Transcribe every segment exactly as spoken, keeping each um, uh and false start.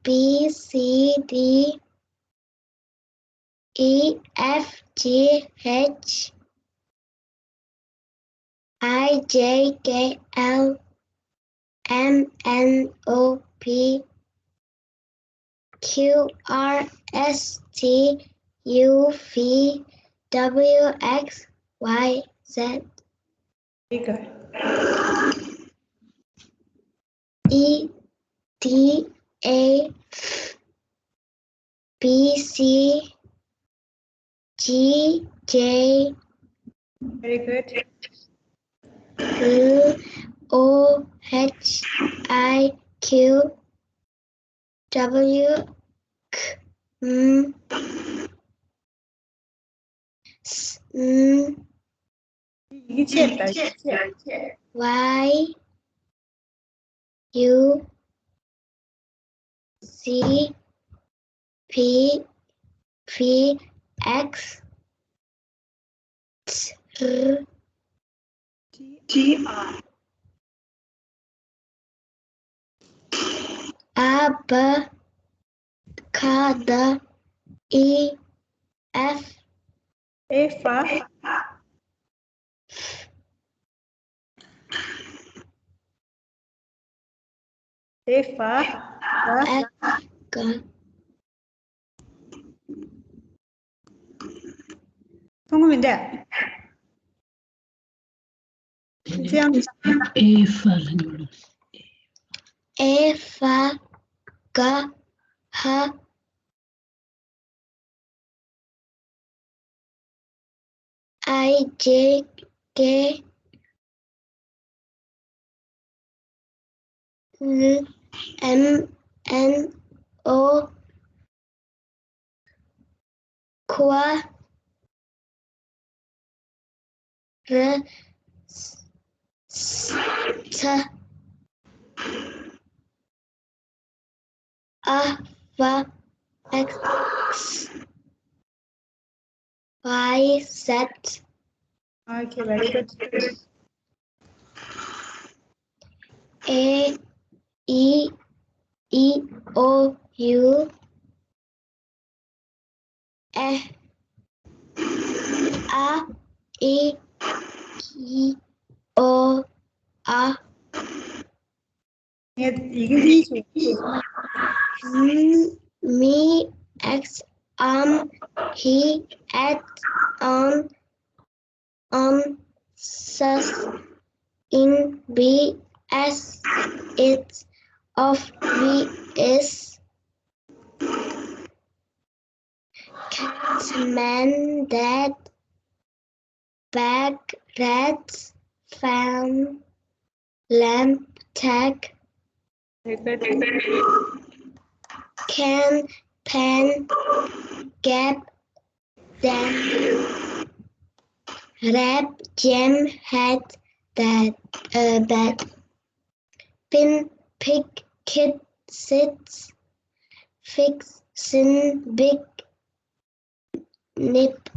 B C D E F G H I J K L M N O P Q R S T U V W X Y Z. Very good. E D A B C G J. Very good. L O H I Q W K M S M ཡིག་ཆད་ད་ཡིག་ཆད། Y U Z P P X T R T R A B K D E F F F G མཐོང་གི་མི་འདུག་ཨེ་ཧྥ་ལ་ཉོ་ལ། ཨེ་ཧྥ་ག་ཧ། I J K L M N O ཁུ་བ་རི་ཚ་ཨ་ཧྥ་ཨེག་སི་ཝའི་ཟེད། Okay, very good. A E E O U A A E E O A ངས་ཡི་གེ་འདི་ཞིག Me, X, um, he, at, on, on, sus, in, be, as, it, of, we, is, cat, man, dad, bag, rat, fan, lamp, tag, can, pen, gap, dam, rap, jam, hat, that, uh, bat, pin, pick, kid, sit, fix, sin, big, nip,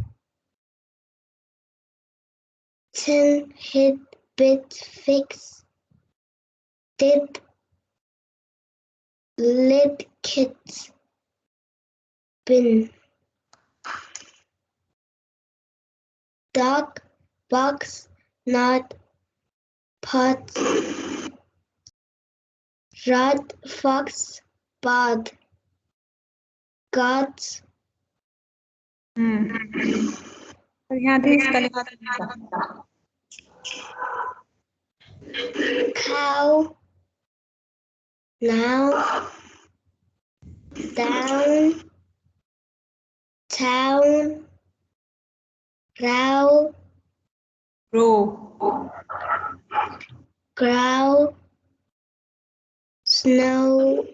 tin, hit, bit, fix, did, lid, kit, bin, dog, box, nut, pot, rat, fox, bird, goat, ཡང་དེ་ཡང་དེ་cow, now, down, town, row, row, grow, snow,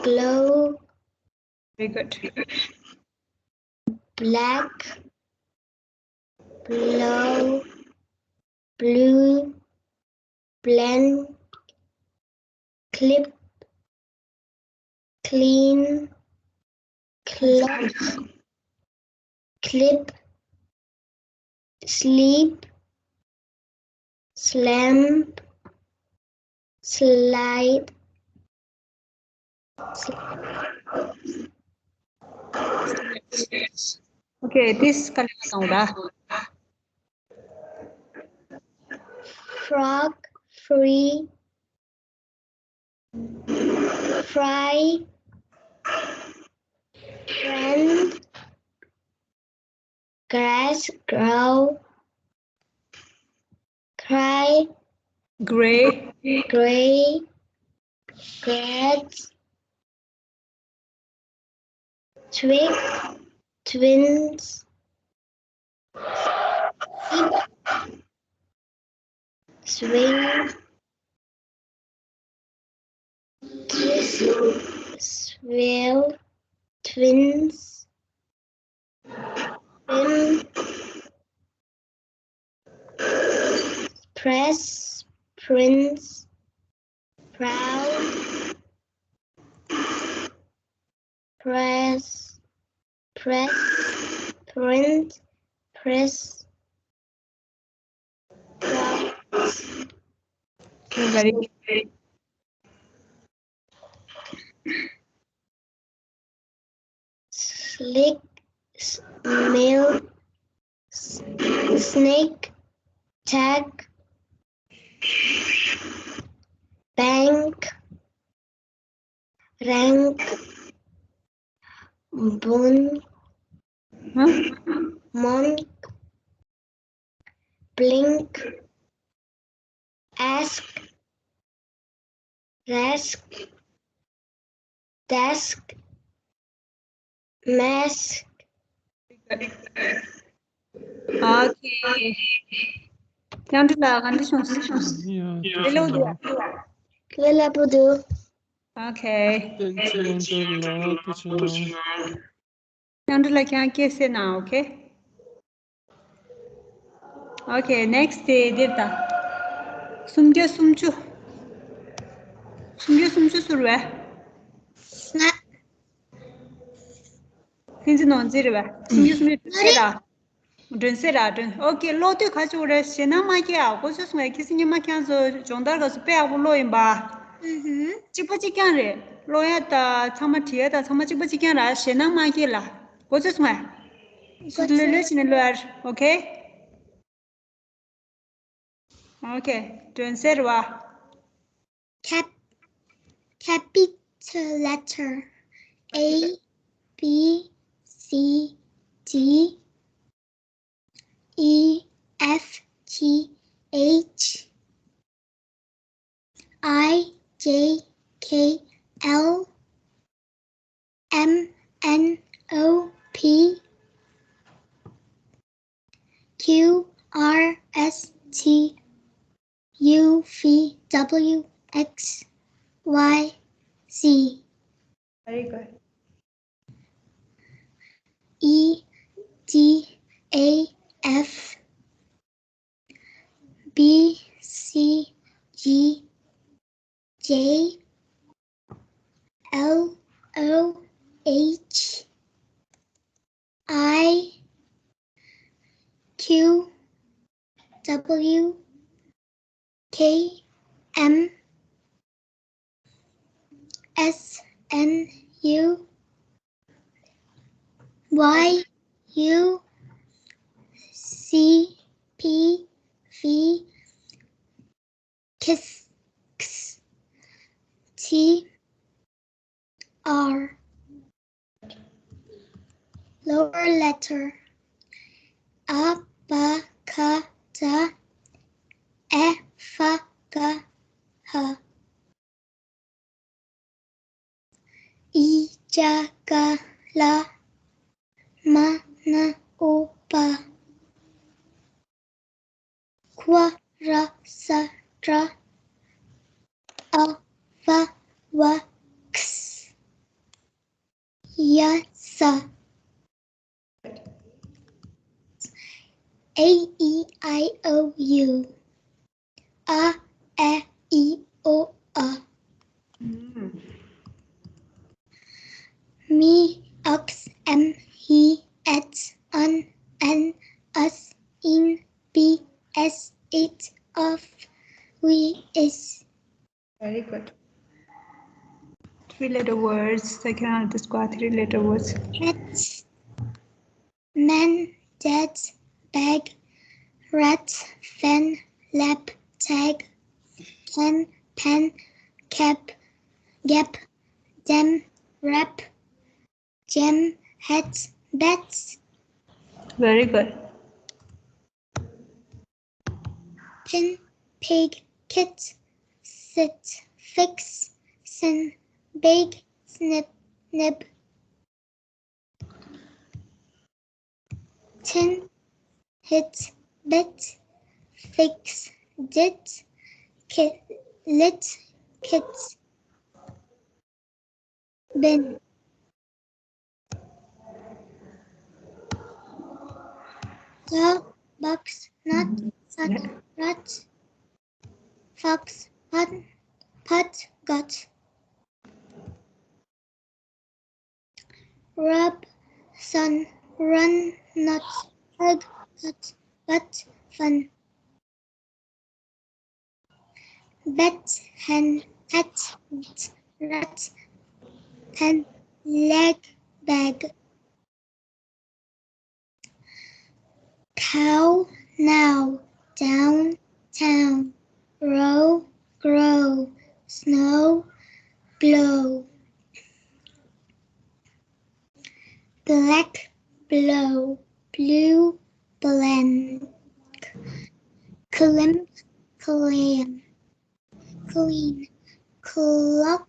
glow, very good, black, blow, blue, blank, clip, clean, clock, clip, sleep, slam, slide, Okay, this ག་ལེར་གཏོང་ར། Frog, free, fry, friend, grass, grow, cry, gray, gray, grass, twig, twins, swing, twist, swell, twins, swim, press, prince, proud, press, press, print, press, proud. Okay, very good. Slick, smell, snake, tag, bank, rank, bone, monk, blink, ask, rask, desk, mask. Okay. ཁྱེད་ཚོ་ལ་ག་འདྲ་བྱུང་སོང་། ཡ། ལས་སླ་པོ་འདུག་ལས་སླ་པོ་འདུག Okay. བསྟན་འཛིན་དབང་འདུས་ལགས་སྐུ་མཁྱེན་གནང་། ཁྱེད་ཚོ་ལ་ཁྱེད་རང་སྐད་གསན་གནང་། Okay. Okay, next དེ་འདིར་ད། སུམ་བརྒྱ་སུམ་ཅུ། སུམ་བརྒྱ་སུམ་ཅུ་སུ་རེད་པས། ང་། བསྟན་འཛིན་ནོར་འཛིན་རེད་པས། སུམ་བརྒྱ་སུམ་ཅུ་སྒྲོན་གསལ་ར། སྒྲོན་གསལ་ར་སྒྲོན། Okay, ཀློག་དུས་ག་ཚོད་རེད། ཞེད་སྣང་མ་སྐྱེ་ཨ། གོ་ཚོད་སོང་ངས། ཁྱེད་ཚོ་སྔོན་མ་ཁྱེད་ཚོ་སྦྱོང་བརྡར་སྐབས་སུ་དཔེ་ཡག་པོ་ཀློག་ཡིན་པ། ཨུ་ཧུམ། གཅིག་པ་གཅིག་རྐྱང་རེད། ཀློག་ཡ་དང་ཚང་མ་བྲིས་ཡ་དང་ཚང་མ་གཅིག་པ་གཅིག་རྐྱང་ར། ཞེད་སྣང་མ་སྐྱེ་ལ། གོ་ཚོད་སོང་ངས། གོ་ཚོད། ལྷོད་ལྷོད་བྱས་ནས་ཀློག་ཡ། Okay. Okay, སྒྲོན་གསལ་རེད་པ། Cap, capital letter A, B, C, D, E, F, G, H, I, J, K, L, M, N, O, P, Q, R, S, T, U, V, W, X, Y, Z. Very good. E, D, A, F, B, C, G, J, L, O, H, I, Q, W, K, M, S, N, U, Y, U, C, P, V, X, X, T, R. Lower letter. A, ba, ka, da, e, fa, ga, ha. I, ja, ga, la, ma, na, o, pa. Kwa, ra, sa, tra. A, va, wa, x. Ya, sa. A, e, I, o, u. A, e, i, o, a. Mm. Mi, ox, em, hi, et, an, en, as, in, bi, es, it, of, wi, is. Very good. Three Letter words. Second, I'll just go three letter words. Hat, man, dad, bag, rat, fan, lap, tag, can, pen, cap, gap, dem, rap, gem, hat, bat. Very good. Pin, pig, kit, sit, fix, sin, big, snip, nib. Tin, hit, bit, fix, dit, ki, lit, kit, bin. Dog, box, nut, sat, rat, fox, pot, pot, got. Rub, sun, run, not, hug, cut, but, fun. Bet, hen, hat, net, rat, pen, leg, bag. Cow, now, down, town, row, grow, snow, glow. Black, blow, blue, blank. Climb, clean, clean, clock,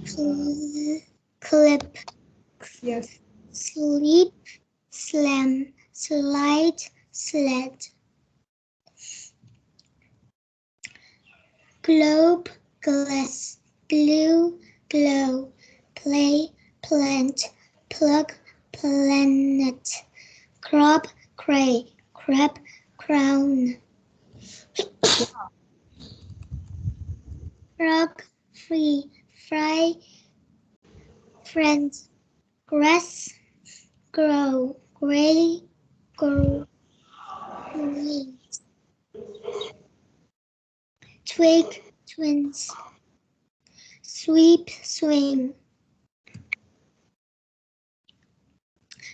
cl- clip. Yes. Sleep, slam, slide, sled. Globe, glass, glue, glow, play, plant, plug, planet, crop, cray, crab, crown, frog, free, fry, friends, grass, grow, gray, green, twig, twins, sweep, swing,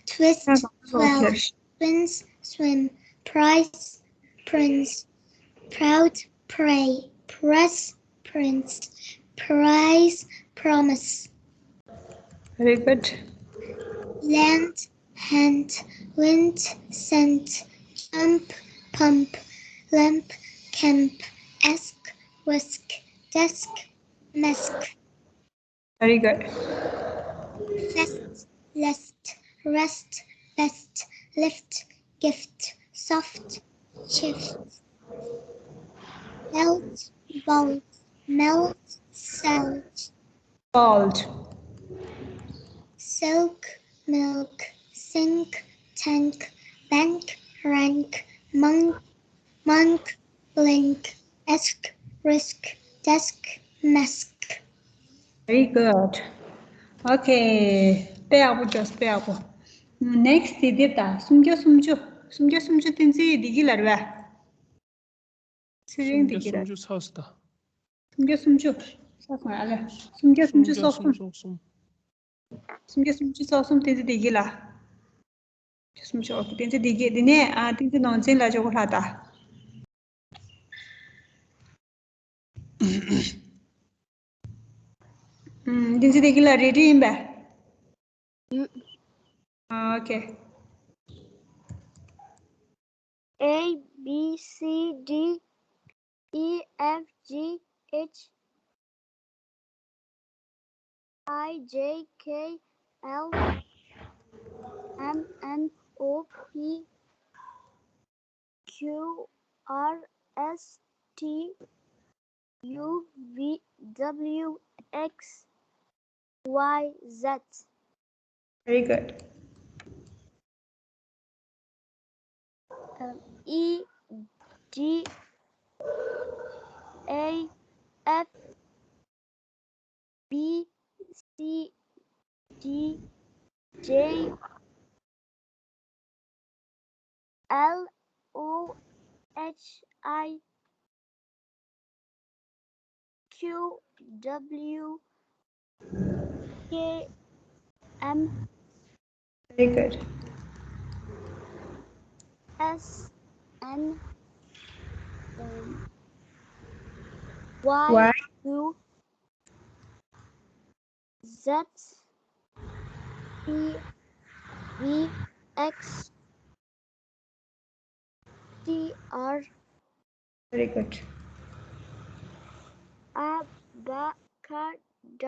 twist, twelve, twins, swim, price, prince, proud, pray, press, prince, prize, promise. Very good. Land, hand, wind, scent, jump, pump, lamp, camp, ask, whisk, desk, mask. Very good. Fest, lest, rest, best, lift, gift, soft, shift, belt, bolt, melt, selt, bald, silk, milk, sink, tank, bank, rank, monk, monk, blink, ask, risk, desk, mask. Very good. Okay. དཔེ་ཡག་པོ་བྱས། དཔེ་ཡག་པོ། Next དེ་འདིར་ད་སུམ་བརྒྱ་སུམ་ཅུ། སུམ་བརྒྱ་སུམ་ཅུ་བསྟན་འཛིན་བདེ་སྐྱིད་ལ་རེད་པས། ཚེ་རིང་བདེ་སྐྱིད་ལ། སུམ་བརྒྱ་སུམ་ཅུ་ཚར་སོང་ད། སུམ་བརྒྱ་སུམ་ཅུ་ཚར་སོང་ཨ་ལེ། སུམ་བརྒྱ་སུམ་ཅུ་སོ་གསུམ། སུམ་བརྒྱ་སུམ་ཅུ་སོ་གསུམ། བསྟན་འཛིན་བདེ་སྐྱིད་ལ། སུམ་ཅུ། ཨོ་ཁེ། བསྟན་འཛིན་བདེ་སྐྱིད། དེ་ནས་ཨ། བསྟན་འཛིན་ནོར་འཛིན་ལ་ཅོག་གོ་ལྷག་ད། ཨུམ། བསྟན་འཛིན་བདེ་སྐྱིད་ལ་རེ་ཌི་ཡིན་པས། ཨུམ། ཨ། ཨོ་ཁེ། A, B, C, D, E, F, G, H, I, J, K, L, M, N, O, P, Q, R, S, T, U, V, W, X, Y, Z. Very good. Um, E, D, A, F, B, C, D, J, L, O, H, I, Q, W K M Very good. S N um, Y Y U Z P V X T R Very good. A B K D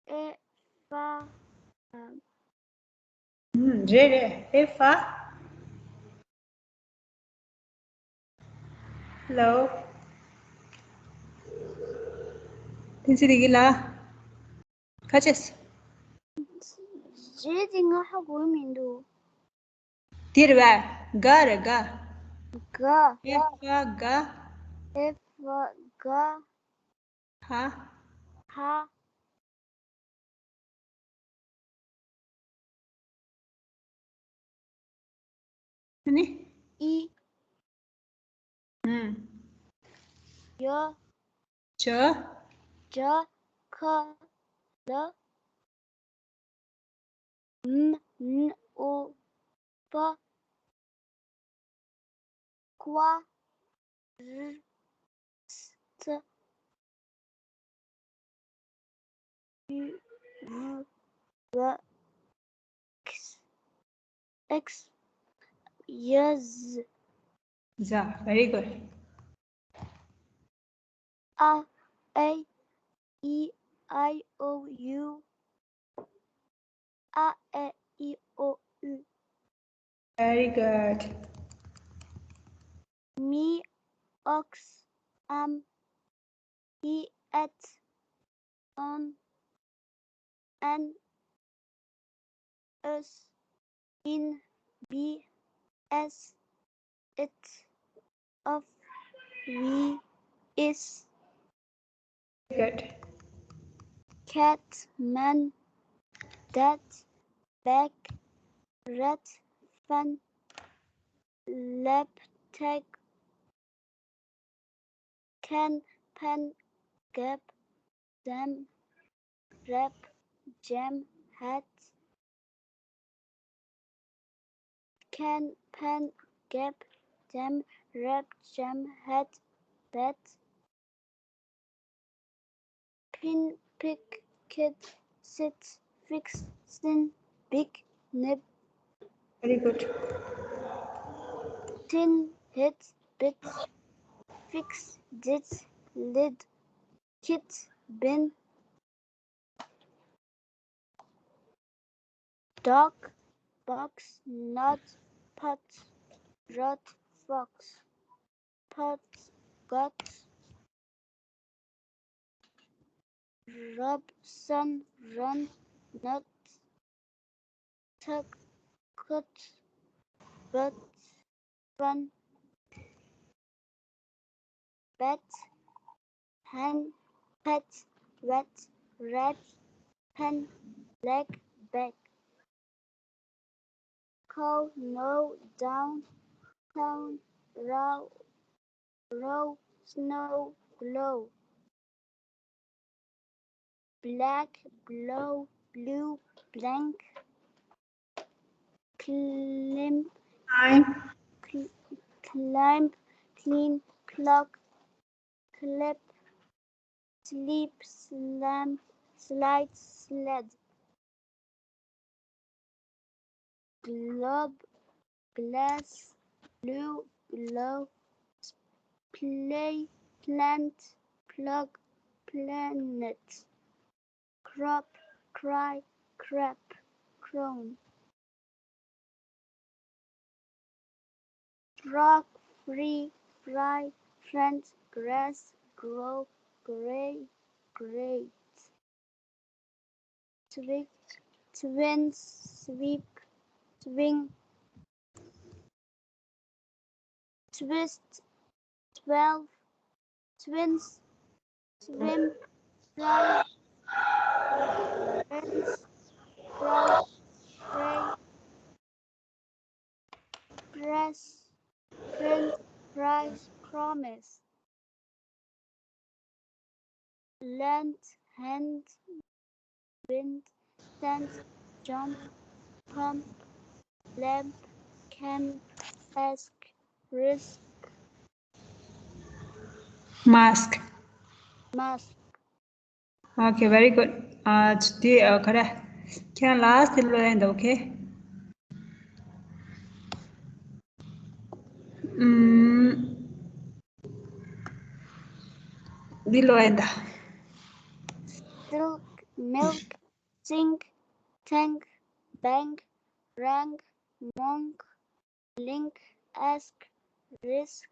E F ཨུམ། རེད་རེད། ཨེ་ཧྥ། Hello. བསྟན་འཛིན་བདེ་སྐྱིད་ལགས། ཁ་ཆེས། རེད་དེ་ང་ཧ་གོ་མི་འདུག་དེ་རེད་པས། དགའ་རེད་དགའ། དགའ། ཨེ་ཧྥ་དགའ། ཨེ་ཧྥ་དགའ། ཧ། ཧ། ཨ་ནི། ཨི། ཨུམ། ཡ། ཇ། ཇ། ཁ། ལ། མ། ན། འོ། པ། ཀ། བ། ར། ས། ཡ། ཝ། ཝ། ཁ། ཨེགས། ཡ། ཟ། ཟ། Very good. ཨ། ཨེ། ཨི། ཨའི། ཨོ། ཡུ། ཨ། ཨེ། ཨི། ཨོ། ཨུ། Very good. མི། ཨོགས། ཨམ། ཨི། ཨེད། ཨོན། ཨན། ཨོས། ཨིན། བི། ཨེས། ཨིད། ཨོབ། ཝི། ཨིས། Good. ཁེད། མན། དེད། བེག། རེད། ཕན། ལེབ། ཐེག་ཁན། ཕན། གེབ། ཟེམ། རེབ། ཇེམ། ཧེད། ཁན། ཕན། གེབ། ཟེམ། རེབ། ཇེམ། ཧེད། བེད། ཕིན། ཕིག་ཁིད། སིད། ཕིགས། སིན། བིག་ནིབ། Very good. ཐིན། ཧིད། བིད། ཕིགས། ཌིད། ལིད། ཁིད། བིན། ཌོག་བོགས་ནོད་ཕོད་རོད་ཕོགས་ཕོད་གོད་རོབ་སོན་རོན་ནོད་ཐག་ཁུད་བུད་བུན་བེད་ཧན་ཕེད་བེད་རེད་ཕན་ལེག་བེག་ཁོལ་ནོ་ཌའུན་ཁོན་རོ་རོ་སནོ་གློ་བྷེག་བྷེ་ལོ་བྷེ་ལུ་བྷེ་ལེང་ཁ་ལིམ Time. ཁ་ལིམ་ཁ་ལིན་ཁ་ལོག་ཁ་ལིབ་སླིབ་སླེམ་སླའིད་སླེད་གློབ་གླེས་གླུ་གློ་པླེ་པླེནཊ་པློག་པླེ་ནེཊ་ཁྲོབ་ཁྲའི་ཁྲེབ་ཁྲོམ་ཕྲོག་ཕྲི་ཕྲའི་ཕྲེནཊ་གྲེས་གྲོག་གྲེ་གྲེཊ་ཚུ་ཝིག་ཚུ་ཝིན་སུ་ཝིང་ཚུ་ཝིས་ཚུ་ཝེལ་ཚུ་ཝིན་སུ་ཝིམ་ཚུ་ཝེལ་ཚུ་ཝིན་ཚུ་ཝེལ་ཚུ་ཝིམ་ཚུ་ཝེལ་ཚུ་ཝིམ་ཚུ་ཝེལ་ཚུ་ཝིམ་ཚུ་ཝེལ length, hand, wind, tent, jump, pump, lamp, camp, ask, risk, mask. Mask. Okay, very good. ཨ་དེ་ཨ་ག་རེ། ཁྱེད་རང་ལ་དེ་ལོས་ཡིན་ད། Okay. ཨམ། འདི་ལོས་ཡིན་ད། Silk, milk, sink, tank, bank, rank, monk, link, ask, risk,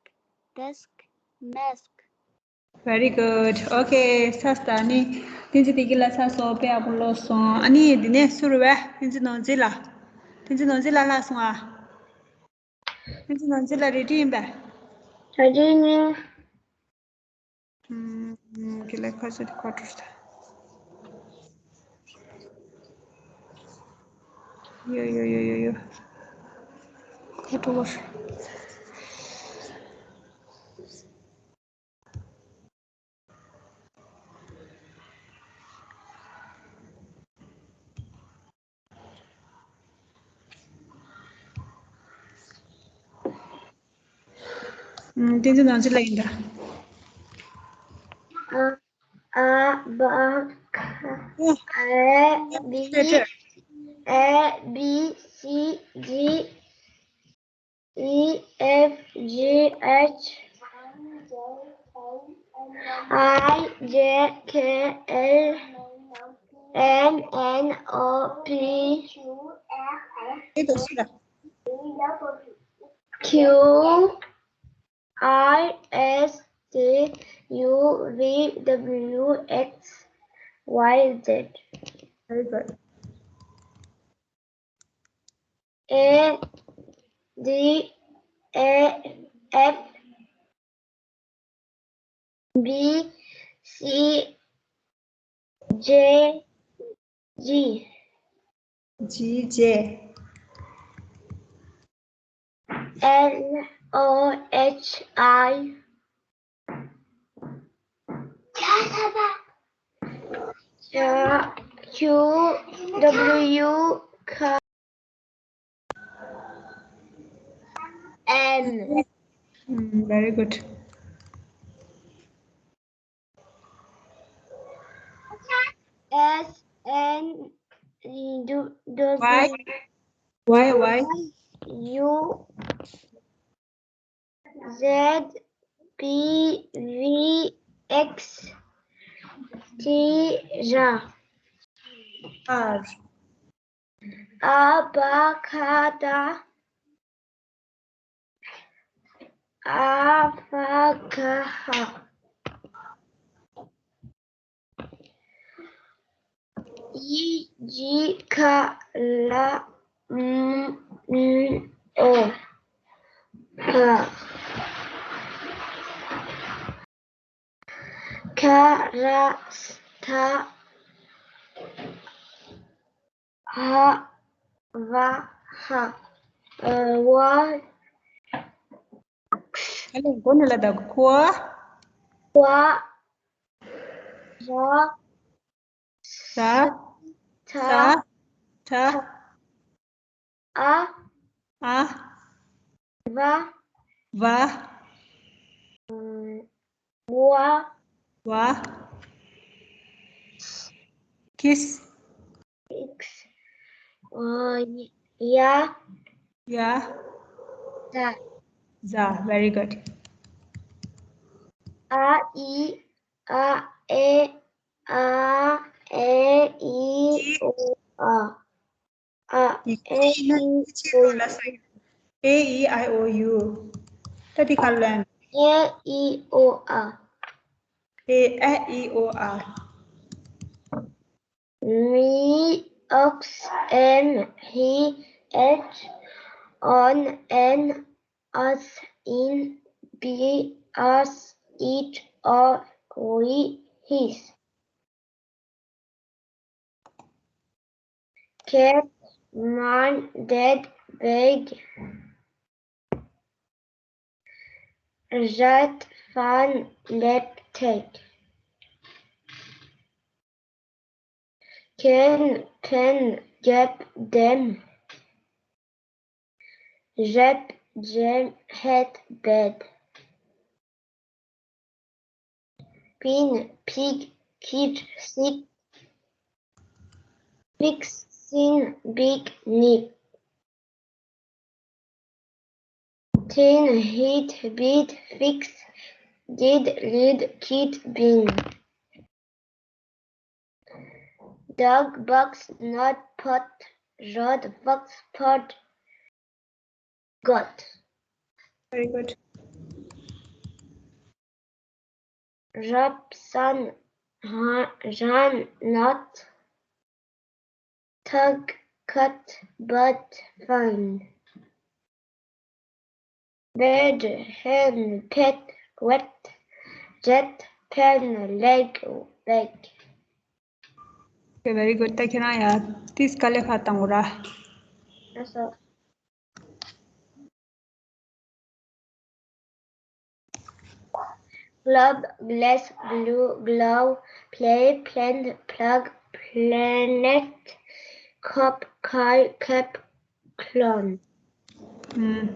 desk, mask. Very good. Okay. ས་སྟ་ནི་བསྟན་འཛིན་བདེ་སྐྱིད་ལ་ས་སོ་དཔེ་ཡག་པོ་ཀློག་སོང་། ཨ་ནི་འདི་ནས་སུ་རུ་བས། བསྟན་འཛིན་ནོར་འཛིན་ལགས། བསྟན་འཛིན་ནོར་འཛིན་ལགས་ལྷག་སོང་ཨ། བསྟན་འཛིན་ནོར་འཛིན་ལགས་རེ་ཌི་ཡིན་པས། རེ་ཌི་ཡིན། ཨམ། གི་ལ་ཁ་ཆེ་ཁ་ཁྲུ་ཤ། ཡོ་ཡོ་ཡོ་ཡོ་ཡོ། ཁ་ཁྲུ་བོ་ཤ། ཨམ། བསྟན་འཛིན་ནོར་འཛིན་ལགས་ཡིན་ད། A, A, B, C, D, E, F, G, H, I, J, K, L, M, N, O, P, Q, R, S, T, U, V, W, X, Y, Z. Very good. A, D, A, F, B, C, J, G. G, J. L, O, H, I. Q, W, K, N. Mm, very good. S, N, U, Y. Y, Y. U, Z, P, V, X, T, R. R. A, B, K, D. A, B, K, H. I, J, K, L, M, N, O, P. K, R, S, T, H, V, H, W, X. ཨ་ལས་མགོ་ནས་ལ་ད་ཁོ། ཝ། ར། ས། ཐ། ས། ཐ། ཨ། ཨ། ཝ། ཝ། ཝ། ཝ། ཁིས། ཨིགས། ཨ། ཡ། ཡ། ཛ། ཛ། Very good. ཨ། ཨི། ཨ། ཨེ། ཨ། ཨེ། ཨི། ཨོ། ཨ། ཨ། ཨེ། ཨི། ཨོ། ཡུ། A, E, I, O, U. ད་འདི་ག་ལ་ལེན། ཨེ། ཨི། ཨོ། ཨ། A, A, E, O, R. Me, ox, am, he, at, on, an, us, in, be, us, it, of, we, his. Cat, man, dad, bag, rat, fan, lap, take. ཁྱོད་ཕན་རྒྱབ་འདེམས། རབ་འབྱམས་ཧད་འབད། པིན་ཕིག་ཁིར་སིག། ཕིག་སིན་བིག་ནིག། ཐིན་ཧིད་བིད་ཕིགས། དིད་ལིད་ཁིད་བིན། Dog barks not pot, rat barks pot, got. Very good. Rub sun, run not, tug cut but fine. Bird hen pet wet, jet pen leg bag. Okay, very good. ད་ཁྱེད་རང་ཡ་ཏིས་དཀའ་ལས་ཁག་བཏང་འོ་ར། ལགས་སོ། Globe, glass, glue, glove, play, plant, plug, planet, cup, kite, cap, clown. ཨུམ།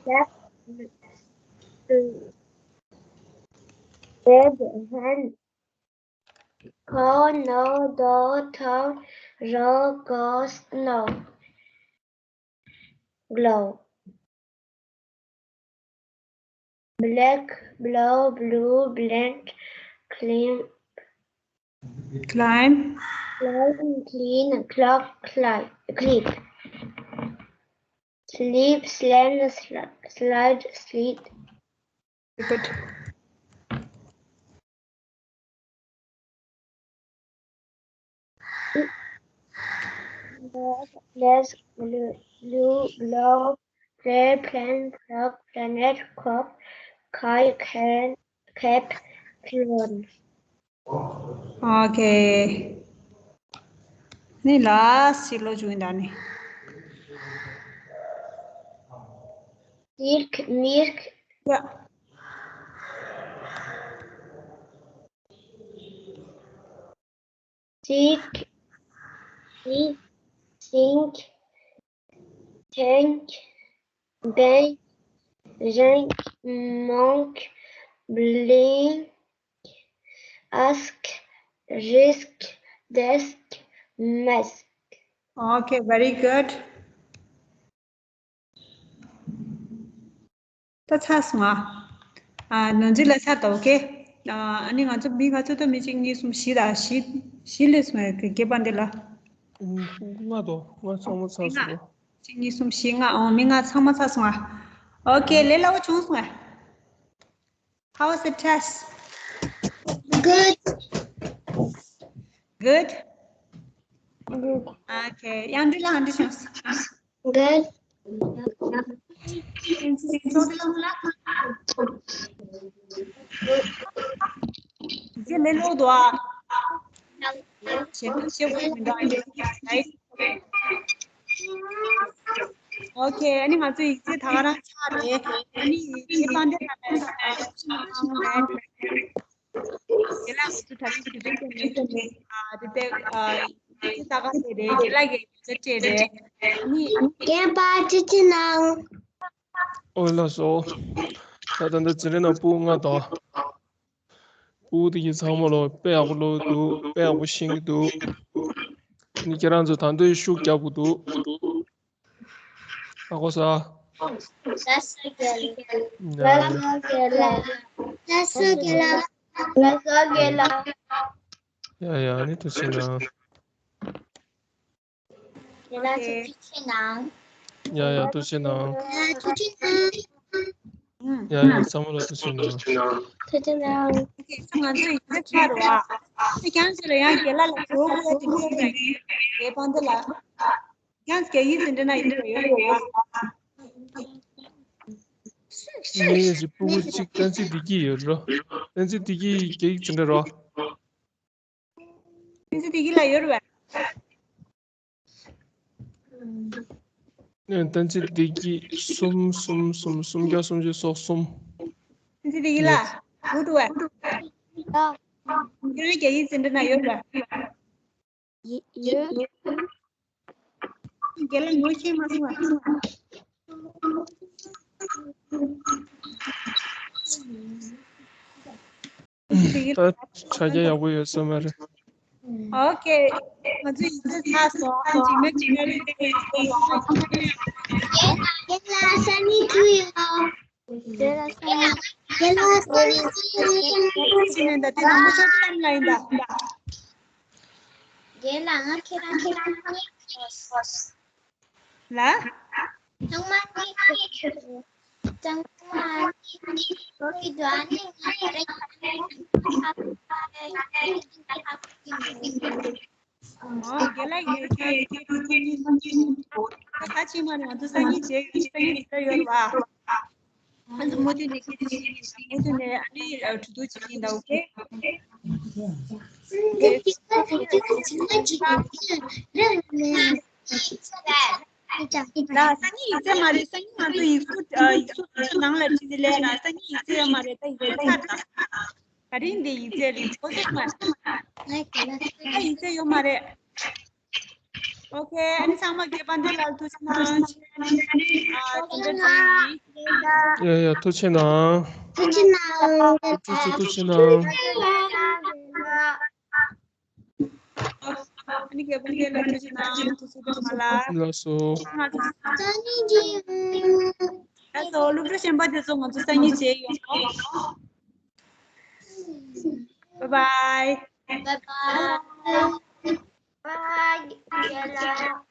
Left, red hand, cow, no, dog, town, row, ghost, no. Glow. Black, blow, blue, blank, clean. Climb. Climb, clean, clock, cli- clip. Sleep, slam, sl- slide, slid. Repeat. Glass, glue, glue, glove, play, plan, clock, planet, cup, kite, can, cap, clown. Okay. ནི་ལ་སི་ལོ་ཇུ་ཡིན་ད་ནི། Silk, milk. Yeah. Seek, seek, sink, tank, bank, rank, monk, blink, ask, risk, desk, mask. Okay, very good. ད་ཚར་སོང་ཨ། ཨ་ནང་འཛིན་ལ་ཚར་ད། ཨོ་ཁེ། ཨ་ནི་ང་ཚོ་མི་ག་ཚོད་ད། མི་གཅིག་གཉིས་གསུམ་བཞི་ད། བཞི་བཞི་སླེབས་སོང་ཨ། སྐྱེས་པ་འདི་ལ། ལྔ་དོ། ལྔ་ཚང་མ་ཚར་སོང་ཨ། གཅིག་གཉིས་གསུམ་བཞི་ལྔ། ཨོ་མི་ལྔ་ཚང་མ་ཚར་སོང་ཨ། ཨོ་ཁེ། ལས་སླ་བོ་བྱུང་སོང་ཨ། How was the test? Good. Good? Good. Okay. ཡང་འདི་ལ་འདི་བྱུང་སོང་། Good. Okay. ཨ་ནི་ང་ཚོ་ཡིག་ཚད་ད་ག་རང་ཆགས་རེད། ཨ་ནི་ཡིག་ཚད་བཏང་དེ་ད་ནས་ད་ནས་རྒན་ལགས་ཚོ་ད་རིང་དུས་ཚོད་ཀྱི་ཨ་དེ་ལྟ་ཨ་ཡིག་ཚད་ལྟ་ག་ཟེར་རེད། རྒན་ལགས་ཀྱིས་ཡིག་ཚད་སྤྲད་རེད། ཨ་ནི། རྒན་པ་ཅི་ཅི་ནང་། ཨོ་ལགས་སོ། ད་ད་ལྟ་འཛིན་གྲྭ་ནང་སྤུ་གུ་ལྔ་དང་། སྤུ་གུ་དེ་གི་ཚང་མ་ལོ་དཔེ་ཡག་པོ་སློབ་འདུག་དཔེ་ཡག་པོ་ཤེས་ཀྱི་འདུག་ཨ་ནི་ཁྱེད་རང་ཚོ་ད་དུང་ཤུགས་རྒྱག་དགོས་འདུག་ཨ་ཁོ་ས། ལགས་སོ་རྒན་ལགས། ལགས་སོ་རྒན་ལགས། ལགས་སོ་རྒན་ལགས། ལགས་སོ་རྒན་ལགས། ཡ་ཡ། ཨ་ནི་ཐུགས་རྗེ་གནང་། རྒན་ལགས་ཚོ་ཐུགས་རྗེ་གནང་། ཡ་ཡ། ཐུགས་རྗེ་གནང་། ཡ་ཡ། ཐུགས་རྗེ་གནང་། ཡ་ཡ། ཚང་མ་ལ་ཐུགས་རྗེ་གནང་། ཐུགས་རྗེ་གནང་། ང་ཚོ་ཡིག་ཚད་ཆག་རོགས་ཨ། ཁྱེད་རང་ཚོ་ལ་ཡང་རྒན་ལགས་ལ་གོ་དགོས་དེ་འདྲ་ཡོད་ན། རྒན་པ་འདི་ལ། ཡང་རྒྱ་ཡིག་འཛིན་གྲྭ་ན་ཡིན་པ་ཡོད་རེད་བ། ངའི་སྤུ་གུ་གཅིག་བསྟན་འཛིན་བདེ་སྐྱིད་ཡོད་རོ། བསྟན་འཛིན་བདེ་སྐྱིད་རྒྱ་ཡིག་འཛིན་གྲྭ་རོ། བསྟན་འཛིན་བདེ་སྐྱིད་ལ་ཡོད་རེད་བ། བསྟན་འཛིན་བདེ་སྐྱིད་གསུམ་གསུམ་གསུམ་གསུམ་བརྒྱ་སུམ་ཅུ་སོ་གསུམ། ཙི་ཙི་ཡིན་ལ། ཡོད་འགྲོ་བས། ཁྱེད་རང་རྒྱ་ཡིག་འཛིན་གྲྭ་ན་ཡོད་ར། ཡོད། རྒན་ལགས་ངོ་ཤེས་མ་སོང་བ། ད་དྲ་རྒྱ་ཡག་པོ་ཡོད་ས་མ་རེད། ཨོ་ཁེ། ང་ཚོ་ཡིག་ཚད་ཚར་སོང་། ཨ་འཇིགས་མེད་འཇིགས་མེད་རེད་དེ། རྒན་ལགས་སང་ཉིན་ཅི་ཡོད། རྒན་ལགས་སང་ཉིན། རྒན་ལགས་སང་ཉིན་ཅི་ཡོད། ཅི་ནས་ད་དེ་དང་པོ་ཆོས་གཏམ་ལ་ཡིན་ད། རྒན་ལགས་ང་ཁྱེད་རང་ཁྱེད་རང་ཁྱེད་རང་ལ། ཚང་མ་ནི་ཚང་མ་ནི་ལོ་རེ་དུ་ཨ་ནི་ང་རེ་ཨོ་རྒན་ལགས་ཡོད་ཀྱི་ཡོད་ཀྱི་ཁོ་གཉིས་ཁོ་གཉིས་ད་ཁ་ཆེ་མ་རེད། ང་ཚོ་སང་ཉིན་བྱེད་ཡོད། སང་ཉིན་བྱེད་ཡོད་རེད་བ། ང་ཚོ་མུ་མཐུད་ནས་སྐད་ཆ་བཤད་ཀྱི་ཡིན། མུ་མཐུད་ནས་ཨ་ནི་གྲོས་བསྡུར་བྱེད་ཀྱི་ཡིན་ད། ཨོ་ཁེ། ལགས་སང་ཉིན་ཅི་ཡོད། ད་སང་ཉིན་ཡིག་ཚད་མ་རེད། སང་ཉིན་ང་ཚོ་ཡིག་གཟུགས་ཨ་ཡིག་གཟུགས་ཁྲིད་ནང་ལ་ཁྲིད་དེ་ལས་ན། སང་ཉིན་ཡིག་ཚད་ཡོད་མ་རེད། ད་ཡིག་ཚད་ཚར་དང་། ད་རིང་འདི་ཡིག་ཚད་རེད། ཨོ་ཁེ་མ། ད་ཡིག་ཚད་ཡོད་མ་རེད། ཨོ་ཁེ། ཨ་ནི་ཚང་མ་དགེ་བ་འདི་ལ་ཐུགས་རྗེ་གནང་། ཨ་དེ་འདྲ་ཚང་མ་ཡིན། ཡ་ཡ་ཐུགས་རྗེ་གནང་། ཐུགས་རྗེ་གནང་། ཐུགས་རྗེ་ཐུགས་རྗེ་གནང་། ཨ་ནི་དགེ་བ་འདི་ལ་ཐུགས་རྗེ་གནང་། ཐུགས་རྗེ་གནང་ལ། ལགས་སོ། ང་ཚོ་སང་ཉིན་མཇལ་ཡོང་། ལགས་སོ། སློབ་གྲོགས་གཞན་པ་དེ་ཚོ་ང་ཚོ་སང་ཉིན་མཇལ་ཡོང་། Bye bye. Bye bye. Bye.